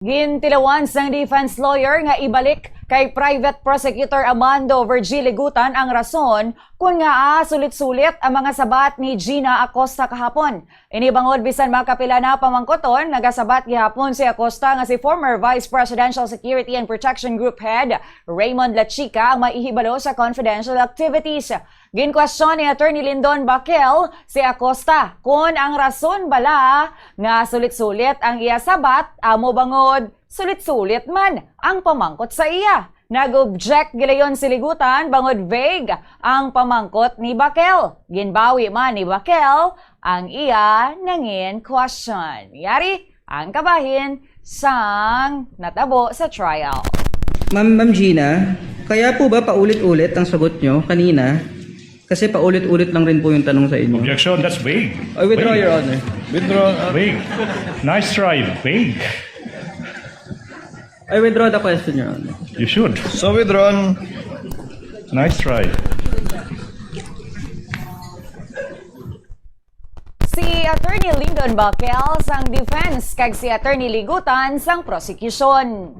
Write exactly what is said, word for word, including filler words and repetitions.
Gintilawan sang defense lawyer nga ibalik kay Private Prosecutor Amando Virgil Ligutan ang rason kon ngaa sulit-sulit ang mga sabat ni Gina Acosta kahapon. Ini bangod bisan makapila na pamangkoton, nagasabat gihapon si Acosta nga si former Vice Presidential Security and Protection Group Head Raymond Lachica ang maihibalo sa confidential activities. Ginkwestiyon ni Attorney Lindon Baquel si Acosta kon ang rason bala nga sulit-sulit ang iya sabat amo bangod sulit-sulit man ang pamangkot sa iya. Nag-object gilayon si Ligutan bangod vague ang pamangkot ni Baquel. Ginbawi man ni Baquel ang iya nangin question. Yari ang kabahin sang natabo sa trial. Ma'am, Ma'am Gina, kaya po ba paulit-ulit ang sagot nyo kanina? Kasi paulit-ulit lang rin po yung tanong sa inyo. Objection, that's vague. I withdraw, Vague. Your Honor. Withdraw. Uh, Vague. Nice try. Vague. I withdraw the question, Your Honor. You should. So withdrawn. Nice try. Si Attorney Lindon Baquel sang defense kag si Attorney Ligutan sang prosecution.